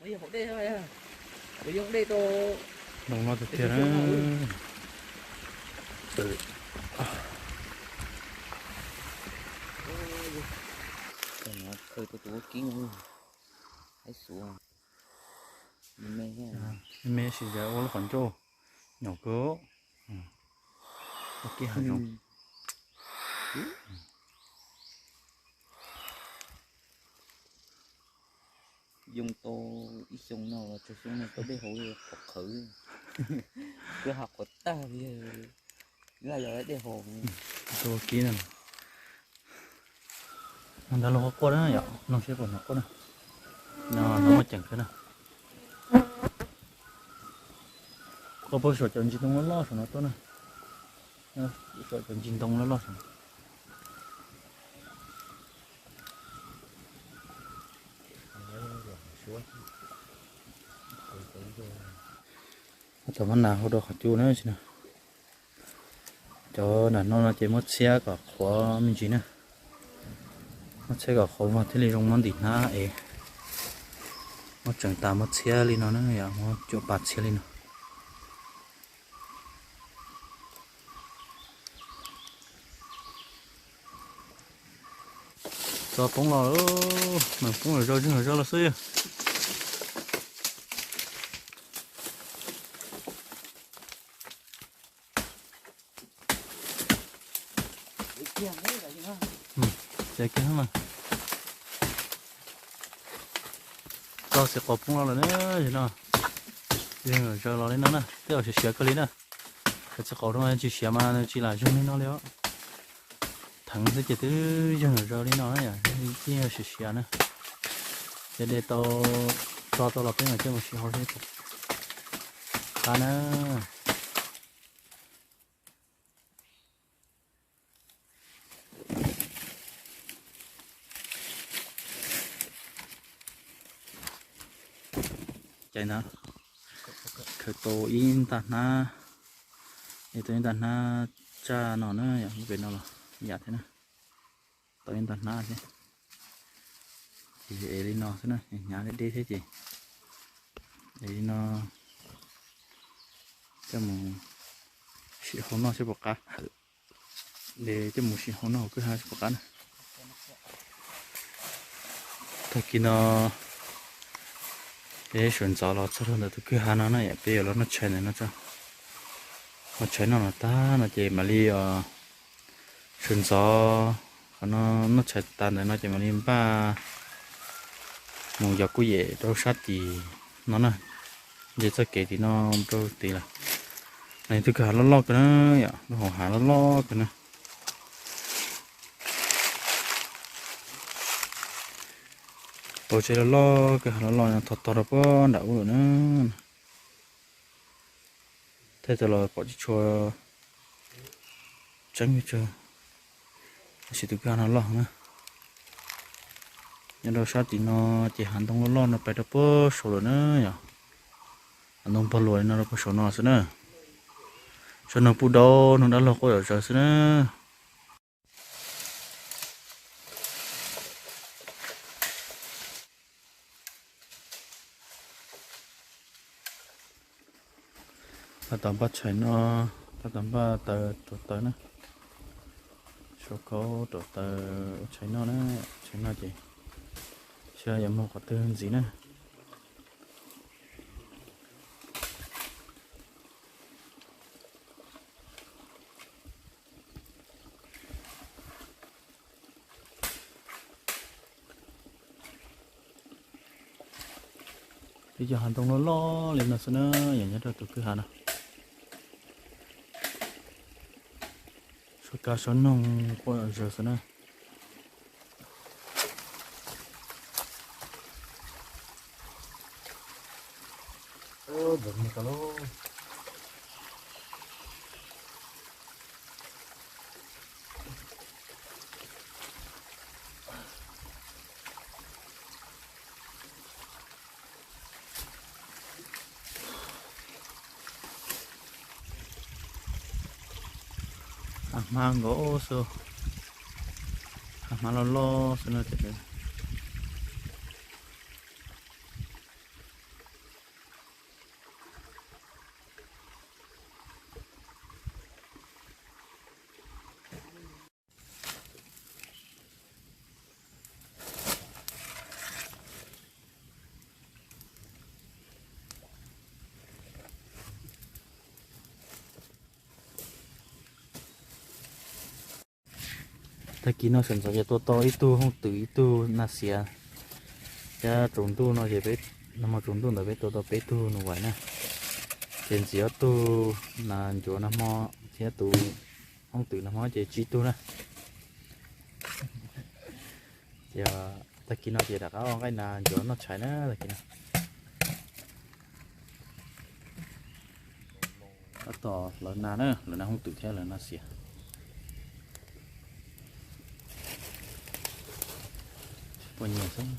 Hauv dej, hauv dej tau. Ntoo loj tiag tiag na. Khaws tau tus ua kib no, haib xuv. Me me sim zam ua lub qhov ncauj, nyom kawg. Ua kib hav zoov. Yoo tau ib xyoo no los tsawg xyoo no tau dej haus li qhov qhawv, twb haus qhov tag li, laj los dej haus. Tau ua kib no. Nag ntawd los quaj quaj na yom, nug seb puas hnov quaj na. No hnov muaj ceem xwb na. Quaj puag saum cov ntsis ntoo loj loj saum no tuaj na. Saum cov ntsis ntoo loj loj saum no. Tau mab nas hu rau qhov cub na tsis na. Cov nram no no ces muab txhiab kom qhuav me ntsis na. Muab txhiab kom qhuav vog thiaj li zoo muab ntim hnab es. Muab tseev tas muab txhiab li no na yom, muab cuam pas txhiab li no. Tso poob los, mas poob los zog zog zog los xwb. Tso txiv qaub poob los lawm na, no. Zeeg zaws los li no na, tej zaum siav siav kawg li na. Cov txiv qaub no tsis siav mas nws tsis lam zeeg li no li os. Theev xwb ces twb zeeg zaws li no na yom, yeej siav siav na. Ces de tau, tso tau los peb mam coj mus siv hauv seb puas qab na. Cais ntawd, khaws tau ib nta hnab, es tau ib nta hnab tsaj no na yom, lub pem no los yam thiab na, tau ib nta hnab thiab. Ces es li no xwb na, hnyav deb deb thiab ces es li no coj mus sim hauv noj seb puas qab. Ces coj mus sim hauv noj hauv kwj ha seb puas qab na. Tag kis no peb sawv ntxov los txog rau ntawm tus kwj ha no na yom, peb yuav los noj tshais ntawm no tso. Noj tshais noj no tag no ces mam li sawv ntxov, qhov no noj tshais tas ntawm no ces mam li npaj mus yos kuj yem rau sab tim no na. Nce txoj kev tim no rau tid lawm. Nws tus kwj ha loj loj kawg na yom, lub hauv hav loj loj kawg na. Hauv tsev loj loj, kwj ha loj loj no thov tog rau puag nram ub lawm na. Thiaj tau los pom tsis tshua tseeb pes tsawg, tab sis tus kwj ha no loj na. Nyob rau sab tim no ces hav ntoo loj loj no pais rau puag saud lawm na yom. Hav ntoo npog luas li no rau puag saud no xwb na. Saum no puv dau, no dab laug quaj zom zaws xwb na. Tab tom npaj tshais no, tab tom npaj taws rauv taws na. Sau khaub rauv taws ua tshais noj na, tshais noj ces saib yuav mus qhov twg ntxiv na. Peb cov hav ntoo loj loj li no xwb na, yog nyob rau tus kwj ha no. Suav kav suav noog quaj zom zaws xwb na. Hav hmab nkaus xwb, hav hmab loj loj xwb no ces. Tag kis no sawv ntxov ces tua tau ib tug hooj twm ib tug nas xiav. Thiab tsaus ntuj no ces peb, nag hmo tsaus ntuj ntawd peb tua tau peb tug nus vais na. Ces ntxiv ob tug nas ncuav nag hmo thiab tus hooj twm nag hmo ces tsib tug na. Ces tag kis no ces rov qab ua nqaij nas ncuav noj tshais na tag kis no. Tab tom hlawv nas na, hlawv nas hooj twm thiab hlawv nas xiav. Puas nyiam xwb,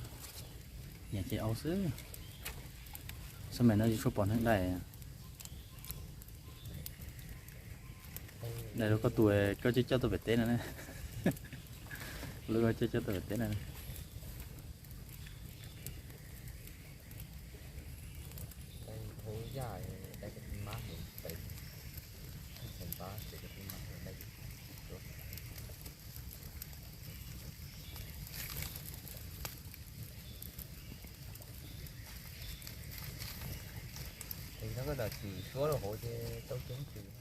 nyiam ces au xwb. Xab mais no tsis tshua pom neeg daij. Daij lub koj tus koj coj coj tuaj pem teb no ne. Lub koj coj coj tuaj pem teb no ne. Tsis suab rau hauv ces tau ceeb tsis.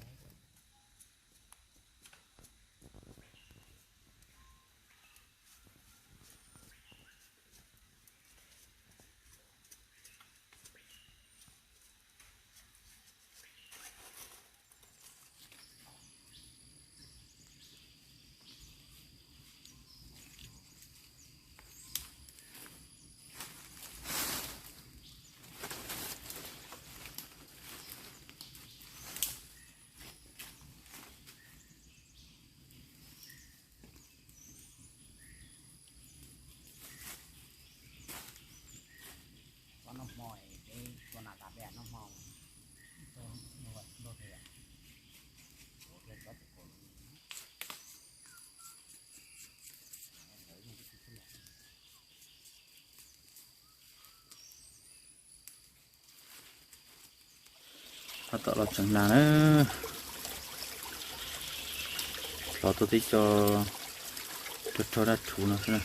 Noj hmo, noj hmo. Tab tom los tseev nas na. Los tau tib co rog rog dab rhuv no xwb na.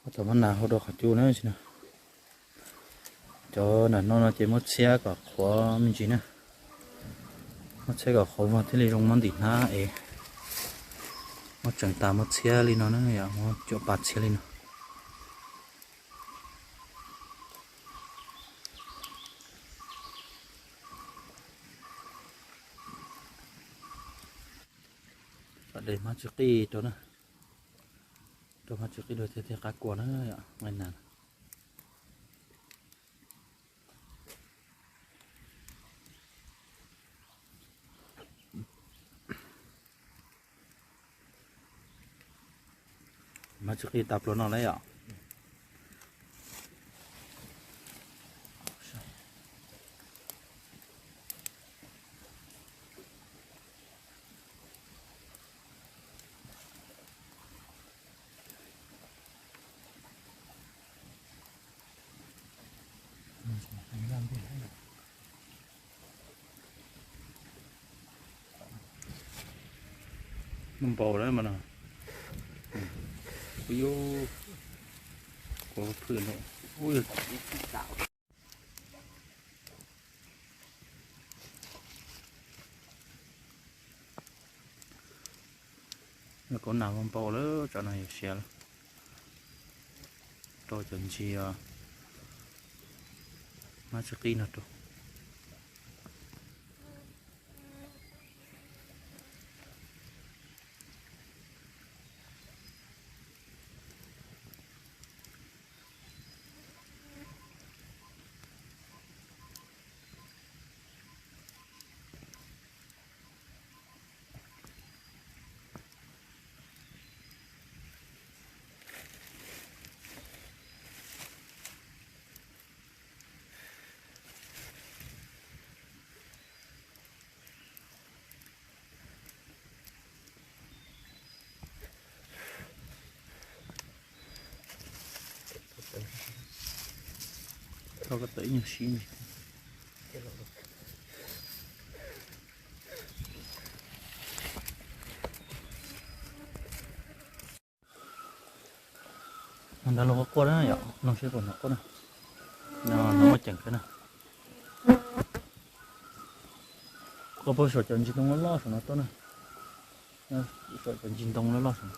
Tab tom muab nas hau rau qhov cub na tsis no. Cov nas no no ces muab txhiab kom qhuav me ntsis na. Muab txhiab kom qhuav vog thiaj li zoo muab ntim hnab es. Muab tseev tas muab txhiab li no na, yog muab cuam pas txhiab li no. Kom de hmab tsis qij rau na. Rau hmab tsis qij rau thiaj thiaj qab kua na, nqaij nas. Hmab tsis qij tas pluas no lawm yom. Muaj npaum lawm mas no. Ui yus, kuv phwj no. Ui, Ua nas npau lawm, tsam no yuav siav lawm. Rau cov ntsis mab tsis qib no rau. Thauj koj tawm ib nyuag sib ntsis. Nrad los quaj quaj na yom, no seb puas hnov quaj na. No muaj ceem kawg na. Quaj puag saum cov ntsis ntoo loj loj saum no tuaj na. Saum cov ntsis ntoo loj loj saum no.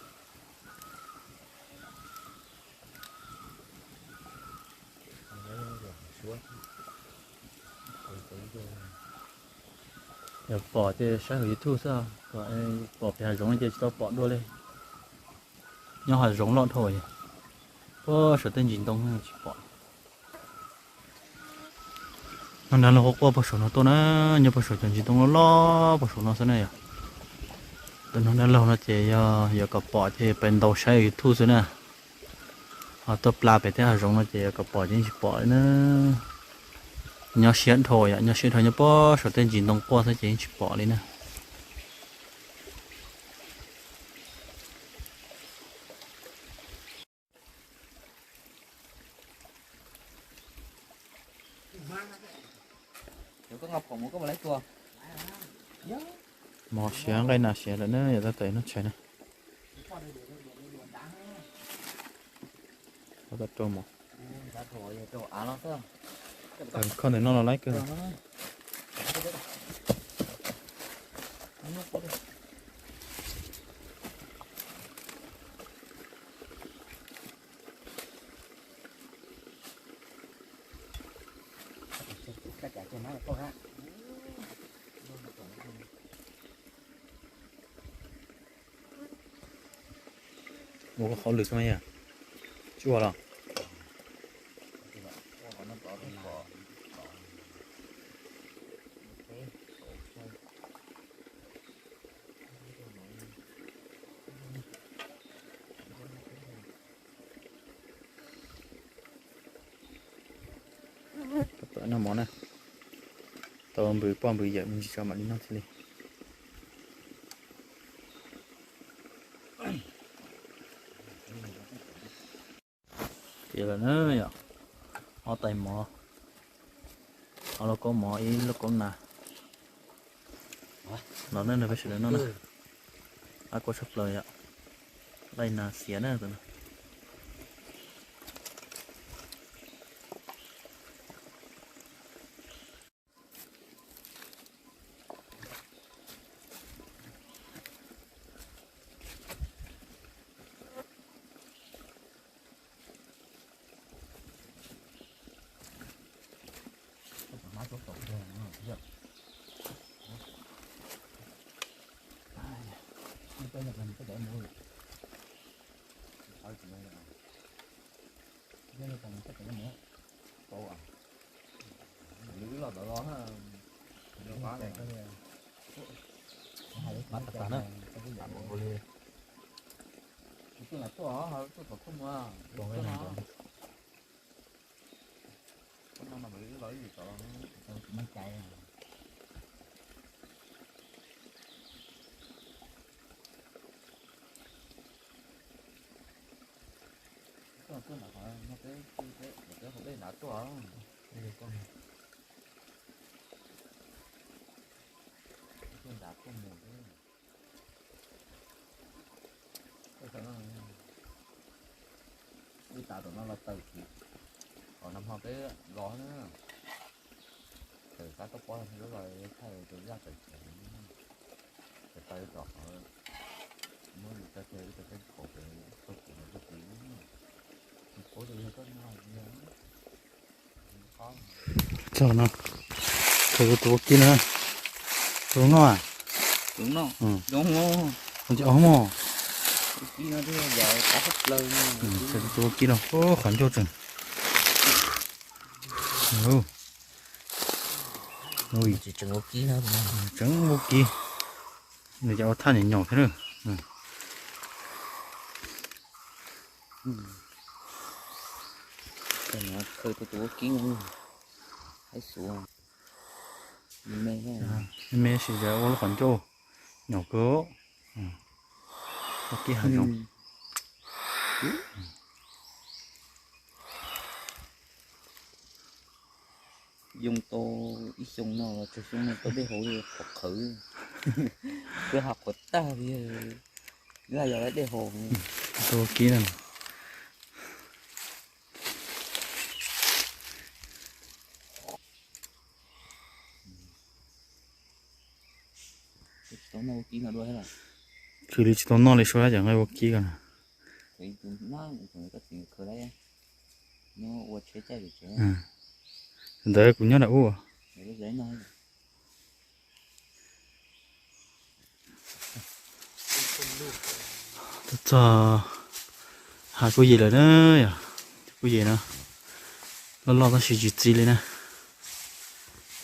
Yog pom ces saib hauv YouTube xwb, pom pem hav zoov ces tsis tau pom dua li. Nyob hav zoov loj dhau, puag saum tej ntsis ntoo tsis pom. No nrad los quaj quaj puag saum no tuaj na, nyob puag saum cov ntsis ntoo loj loj puag saum no xwb na yom. Tus no nrad los no ces yog yuav kom pom ces pem ntaus saib YouTube xwb na. Ho tuaj pla pem tej hav zoov no ces yuav kom pom ces yeej tsis pom li na. Nyob siab dhau yom, nyob siab dhau, nyob puag saum tej ntsis ntoo quaj xwb ces yeej tsis pom li na. Mov siav, nqaij nas siav lawm na, yog tab tom noj tshais na. Kho ntawm no los laib kawg. Ua koj qhov lwm xwb mas yog tsis ua los. Noj mov na, tau npws poj npws yawm me ntsis tso mam li noj thiaj li. Tiav lawm na yom, ob tais mov, ob lub kaub mov, ib lub kaub nas. Los na peb sawv daws noj na. Ab, kuaj tshaj plaws yom. Nqaij nas xiav na tus no. Tuaj, tuaj nram qhov no peb, peb hauv dej nrad tuaj. Tuaj nrad tuaj mus xwb. Wb tav tom no los taws kiv, qhov no hmo peb los na. Taws sab toj pob lub los thaij tus zaj taws kiv, taws tom qhov Txog no, khaws tus ua kib no, tus noj. Tus ua kib no, tus ua kib no, qhov ncauj tseem, tseem ua kib, nws cov ua thaj nyom nyom thiab na. Me sis ua lub qhov ncauj nyom kawg. Ua kib hav zoov. Yoo tau ib xyoo no los tsawg xyoo no tau dej haus li qhuav qhawv, twb haus qhuav tag li, twb yog dej haus. Tau kib na. Tsis tau noj ua kib no dua thiab. Khwv li tsis tau noj li sua, cas nqa ua kib ko na. Ntawd kuv nyob nram ub. Tuaj txog hav kuj yem lawm na yom. Kuj yem no loj loj tab sis tsis txi li na.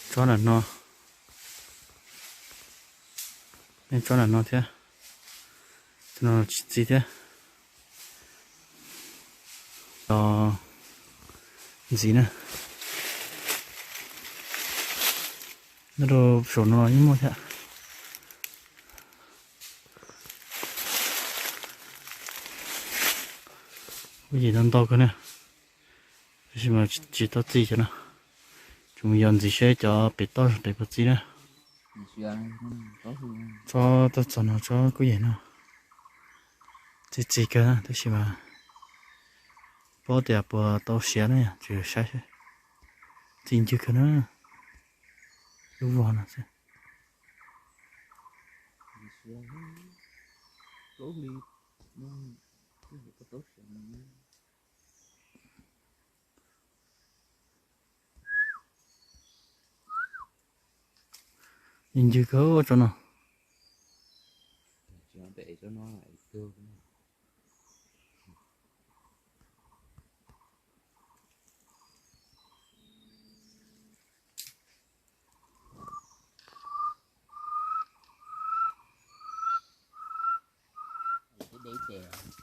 Tsob nram no, nej tsob nram no thiab, no tsis txi thiab. Los ntxiv na, nyob rau saum no yeej muaj thiab. Kuj yem ntau ntau kawg na, tab sis mas tsis tau txi cov no. Tseem mus yos ntxiv seb cov pem toj pem puas txi na. Tsob tuaj txog no tsob kuj yem no txi txi kawg na, tab sis mas paub tias puas tau siav na, tseem saib seb. Txi ncw kawg na, lub vog no xwb. Ncw kawg tsob no.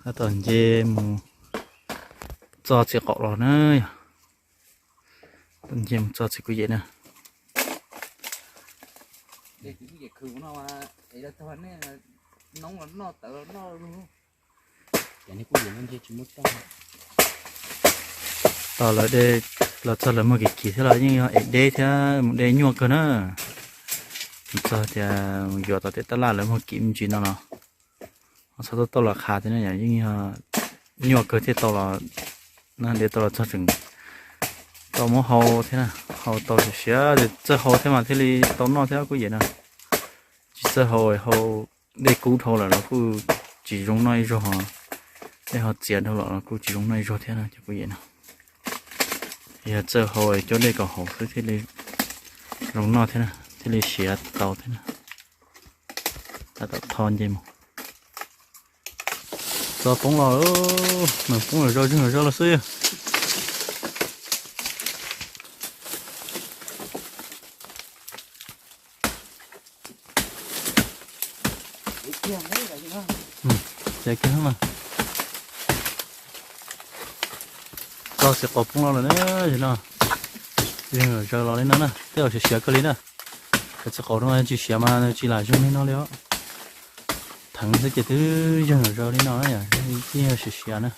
Tab tom nce mus txo txiv qaum los na yom. Tab tom nce mus txo txiv kuj yem na. Tos lawv de los txog lawv muag kim kim thiab los yeej yog ev deb thiab mus de nyuaj kawg na. Mus txog tias mus yuav tom tej tab laj lawv muag kim me ntsis no los, txhob tau los qhav thiab na, yeej yog nyuaj kawg thiaj tau los, de tau los txog tseem tau muab hau thiab na, hau tau siav siav, txawj hau thiab mas thiaj li tau noj thiab kuj yem no. Tsis txawj hau, hau dej kub dhau lawm los kuj tsis zoo noj ib zaug, dej ho txias dhau lawm los kuj tsis zoo noj ib zaug thiab na cov kuj yem no. Yog txawj hau coj dej kom haum xwb thiaj li zoo noj thiab na, thiaj li siav tau thiab na. Tab tom tho nce mus. Txo poob los, nws poob los zog zeeg los zog los xwb. Ces kiag mas, txo txiv qaub poob los lawm na, no, zeeg los zaws los li no na, tej zaum siav siav kawg li na. Cov txiv qaub no tsis siav mas tsis lam zeeg li no li os. Theev xwb ces twb zeeg los zaws li no na yom, yeej yog siav siav na.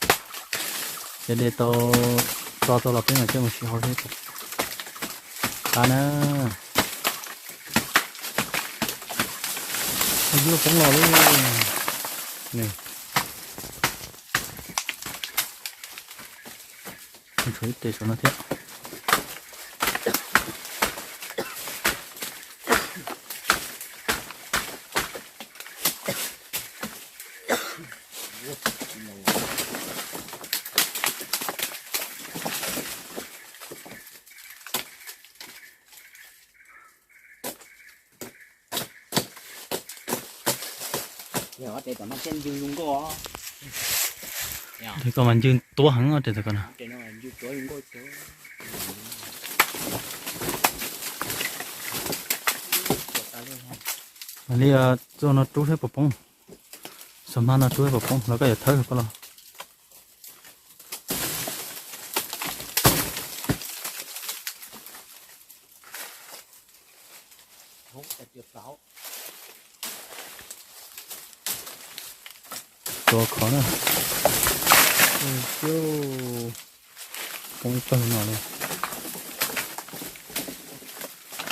Ces de tau, txo tau los peb mam coj mus siv hauv thiab. Qab na. Yuav poob los lawm. Tshuav ib tes saum no thiab. Ces koj mas ncw tuab heev os, tes ko na. Mam li txuag no rub thiab puas poob. Xav hmab no rub thiab puas poob los koj yuav thawb koj los. Tua khov na. Poob ib pawg no li.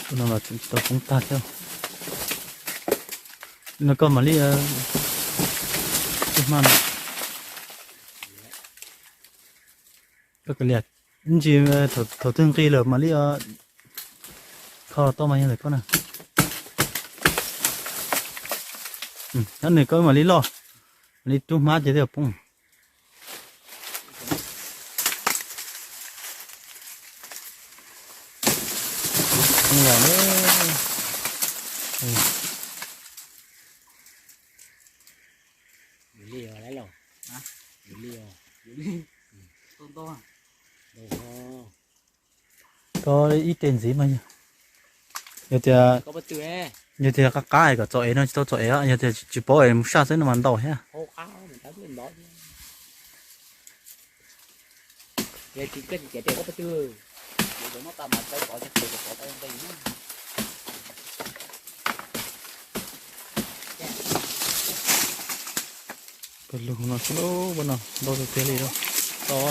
Tus no los tseem tsis tau poob tag thiab. No koj mam li txuag hmab no. Koj cia li, ib ntsis thaum twg nqis lawm mam li kho tau mas yog lawm koj na. Nyob nws koj mam li loj, mam li rub hmab ces thiaj poob. Koj ib teg ntxiv mas yog, yog tias, yog tias qab qab es kom txom ev no tsis tau txom ev, yog tias tsis paub es mus saj xwb no mas ntau thiab. Pawg lug no xwb lauj, ua no ntau tiag tiag li lauj. Tau.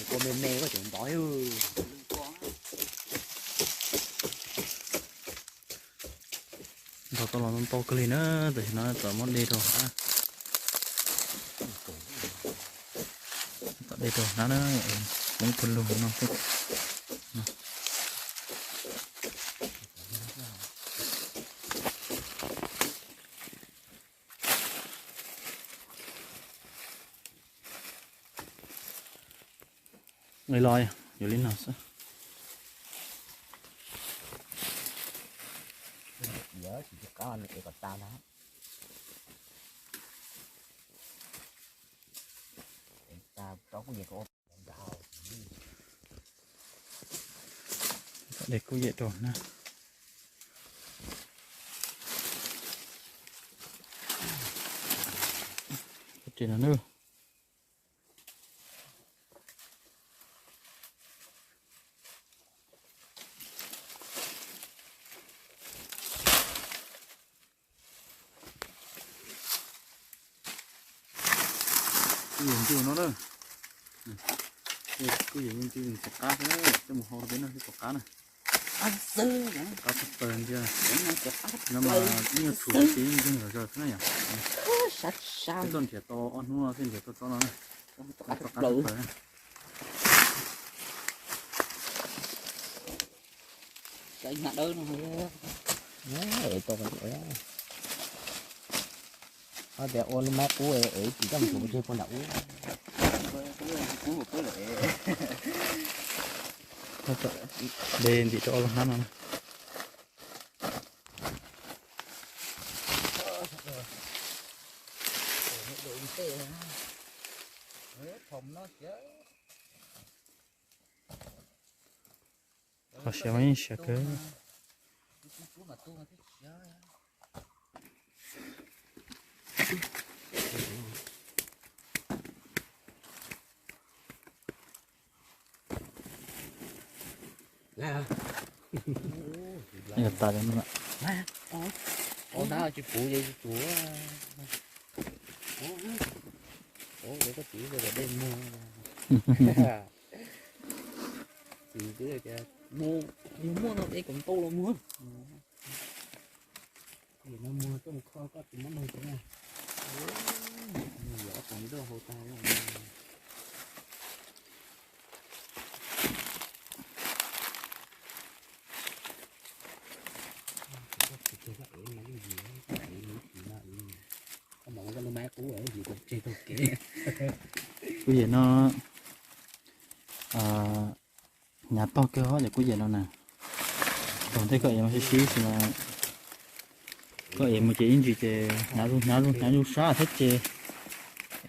Kua me me koj tseem ntov. Ntov tau los ntau kawg li na, tam sim no txawm muab de rau na. Txawm de rau na, poob pawg lug no xwb. Los yuav li no xwb. De kuj yem rau na. Ces no na. Kuj yog nti no na. Kuj yog nti tom qab thiab, coj mus hau rau peb noj thiab tom qab na. Tom qab tshaj plaws ntsia. No mas ib nyuag tshum tiv ntsia zom zaws xwb na yom. Peb tuaj nrhiav tau ob hnub thiaj nrhiav tau tsob no na. Tom qab tshaj plaws. Saib hnab dawb no. Ho tias ua lub mab qub es tsis coj mus tseg puag nram ub. De ntim rau ob lub hnab no na. Qhov siav mas yeej siav kawg. Yog tas li no. Hnab tsis puv ces tsis puv. Ua koj txiv dej muag. Txiv twb tias muag, yog muaj no es kom ntau los muag. Yog no muag coj mus kho koj tsis muab nug txiv na. Yog ob tug me tub hau tag. Kuv yam no, Hnyav tog kawg os cov kuj yem no na. Thaum ntej koj ev mas sib sib xwb mas, koj ev mus ces ib ntsis ces hnyav zuj hnyav zuj hnyav zuj sab thiab ces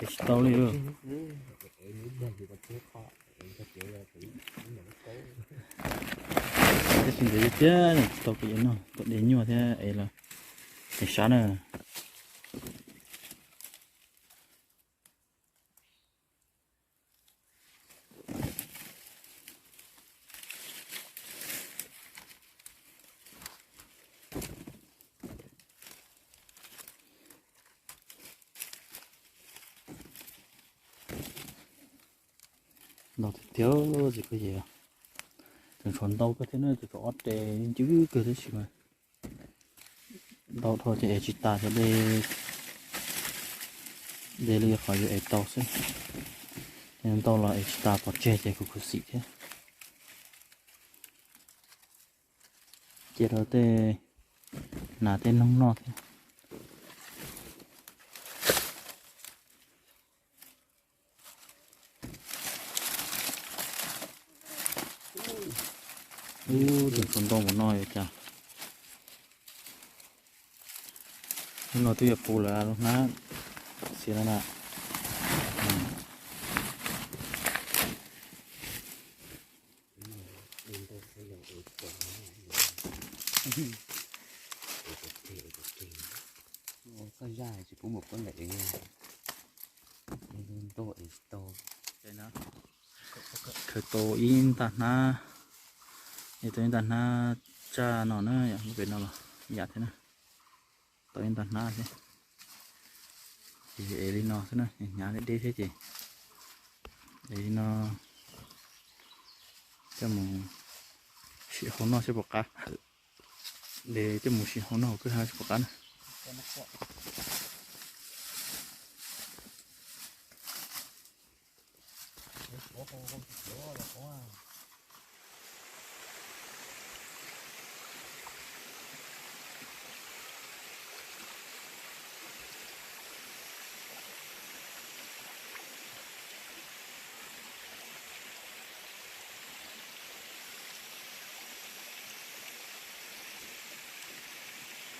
ev tsis tau li. Tab sis ntxim tiag tiag tsis tau kuv yem no, tuaj de nyuaj thiab ev los ev sab na. Ntau tiag tiag tsis koj yem. Tseem tshuav ntau kawg thiab na, tseem tshuav ob re ncwb kawg tab sis mas ntau dhau ces ev tsis tas thiab, de li qhov yuav ev tau xwb. Ntau los ev tsis tas pov tseg ces kuv khuv xim thiab. Cia rau tej nas tej noog noj thiab. Ub, tseem tshuav ntau mus no yuav cas. Hnub no twb yuav puv lawm, lub hnab xiav no na. Txoj zaj tsis pub mus pub ntaim, ntuj es tau. Khaws tau ib nta hnab, ib tau ib nta hnab tsaj no na, yog lub pem no los yam thiab na. Tau ib nta hnab thiab. Ces ev li no xwb na, hnyav deb deb thiab ces ev li no coj mus sim hau noj seb puas qab. De coj mus sim hau noj hauv kwj ha seb puas qab na.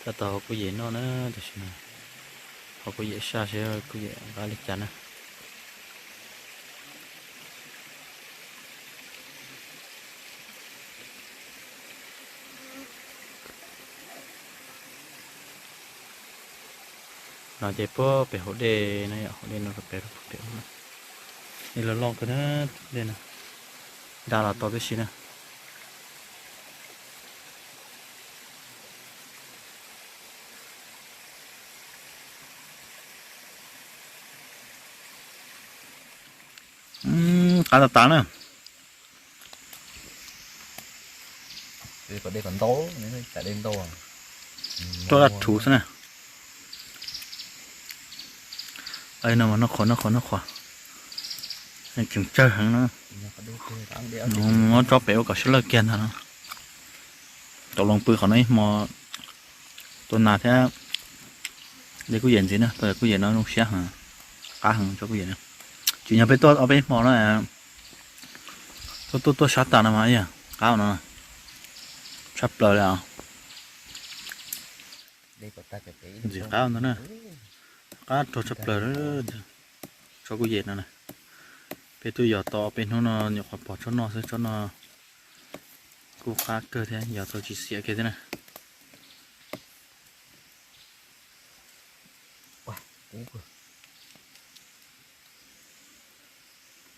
Tab tom kuj yem noj na, tam sim no ho kuj yem saj seb kuj yem qab li cas na. No ces puag pem hauv dej na, yog hauv dej no rau pem, pem ub na. Dej loj loj kawg na, dej no da los tau tib si na. Qab tas tas na. Kom dej kom ntau, dej ntau. Roj dab rhuv xwb na. No mas noj qhuav noj qhuav noj qhuav. Tseem tsawg heev na. Muab tsob pem ua kom sib lawj kiag ntag no. Tau loo pw qhov no ib hmo, tua nas thiab de kuj yem ntxiv na, tau kuj yem no zoo siab heev, qab heev tsob kuj yem no. Tsis yog peb tuaj ob peb hmo no, tuaj tuaj tuaj sab tas no mas yog qab no tshaj plaws li os. Ntxim qab ntag na, qab rog tshaj plaws tsob kuj yem no na. Peb twb yog tau ob peb hnub no nyuam qhuav pom tsob no xwb, tsob no kuj qab kawg thiab, yog tau tsis xiam kiag thiab na.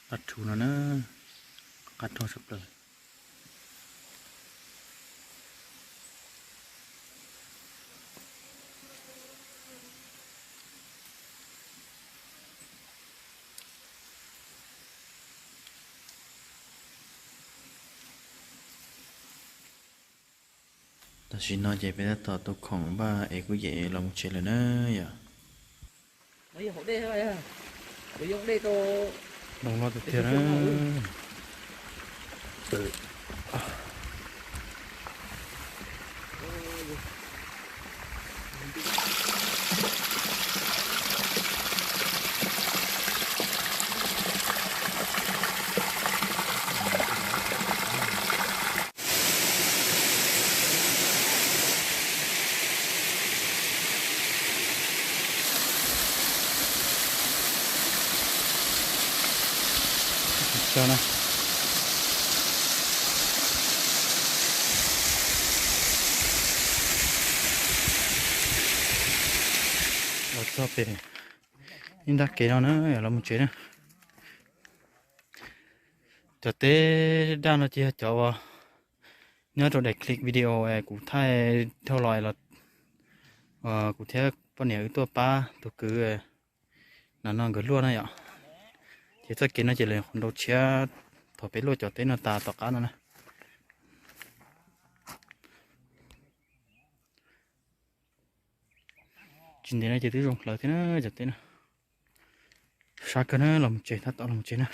Qab rhuv no na, qab rog tshaj plaws. Tam sim no ces peb tab tom tu khoom npaj es kuj yem los mus tsev lawm na yom. Zoo no tiag tiag na. Yog na, los txog pem ib nrab kev no na, los mus tsev na. Cov teb daj no ces yog cov uas nyob rau daim clip video kuv thaij dhau los, kuv thiab poj niam wb tuaj pab tus kwv no no nkawd luaj na yom. Ces txoj kev no ces lawv qhov nrau tshiab thaum peb luaj cov teb no tas tom qab no na. Tsis ntev no ces twb zoo hlawv thiab na cov teb na. Sab kawg na, los mus tsev, tab tom los mus tsev na.